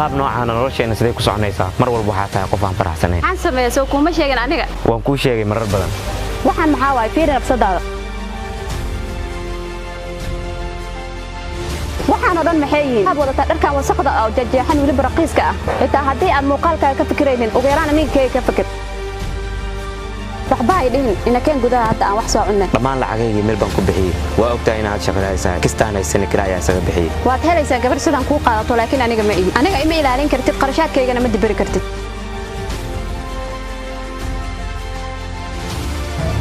Qaab noocaana nolosheenna siday ku soconaysaa? Mar walba waxaa tahay qof aan faraxsanayn. Maxaan sameeya? Soo kuuma sheegin aniga? Waan kuu sheegay marar badan. Waxaan maxaa waay? Fiiri nafsadaada. Waxaan oo dhan maxay yihiin? Waxaad wadataa dharkan wasaqda ah oo jeexjeexan, weliba raqiiska ah. Xitaa haddii aad muuqaalkaaga ka fikiraynin, ugu yaraan aninkayga ka fikir. Waxba hay dhihin, inakeen gudaha hadda aan wax soo cunnay. Dhammaan lacagaygii meel baan ku bixiyey. Waa ogtahay inaad shaqadaysaa, kistaan haysana kira ayaa isaga bixiyey. Waad helaysaa gabar sidan kuu qaadato, laakiin aniga ma ihi. Aniga ima ilaalin kartid, qarashaadkaygana ma dibiri kartid.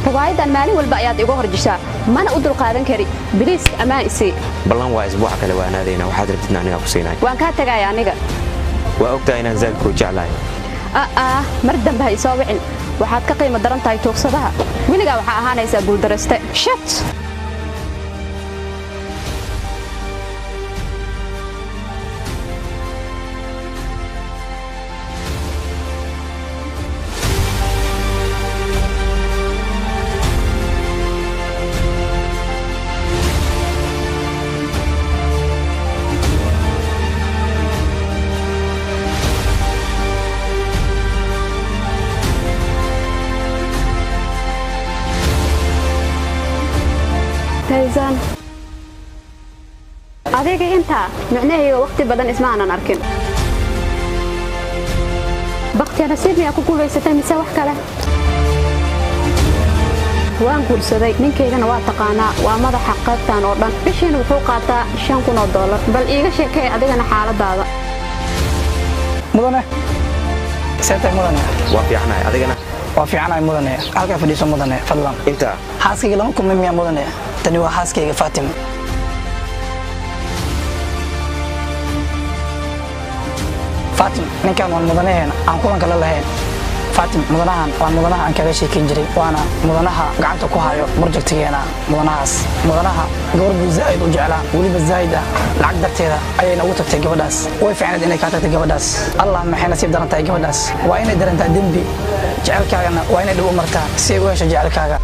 Riwaayadan maalin walba ayaad igu horjishaa, mana u dulqaadan kari. Please, ammaan isii. Ballan waa isbuuca kale waanaadayna. Waxaad rabtidna anigaa ku siinay. Waan kaa tagaya aniga. Waa ogtahay inaan zaad kuu jeclahay. A'ah, mar dambe ha isoo wicin. Waxaad ka qiimo daran tahay tuugsadaha. Weligaa waxaa ahaanaysaa guuldarayste. Shit. Taysan, adiga intaa micnahayga waqti badan isma aanan arkin. Baktiya nasiib miyaa ku guulaysatay mise wax kale? Waan guursaday, ninkaygana waa taqaanaa, waa madaxa qaybtan oo dhan. Bishiina wuxuu qaataa $5,000. Bal iiga sheekay adigana xaaladaada. Mudane, see tahay, mudane? Waa fiicanahay, adigana? Waa fiicanahay, mudane. Halkaa fadhiiso, mudane, fadlan. Intaa. Xaaskayga lama kulmay miyaa, mudane? Tani waa xaaskayga Faatima. Faatim, ninkan waan mudanaheena aan kulanka la lahayn. Faatim, mudanahan waa mudanaha aan kaga sheekeyn jiray, waana mudanaha gacanta ku hayo projectigeena. Mudanahaas, mudanaha gabar buu zaa'id u jeclaa, weliba zaa'id ah. Lacag darteeda ayayna ugu tagtay gabadhaas. Way fiicnayd inay kaa tagtay gabadhaas. Allah, maxay nasiib daran tahay gabadhaas! Waa inay darantaa dembi jecelkaagana, waa inay dhib u martaa si ay u hesho jecelkaaga.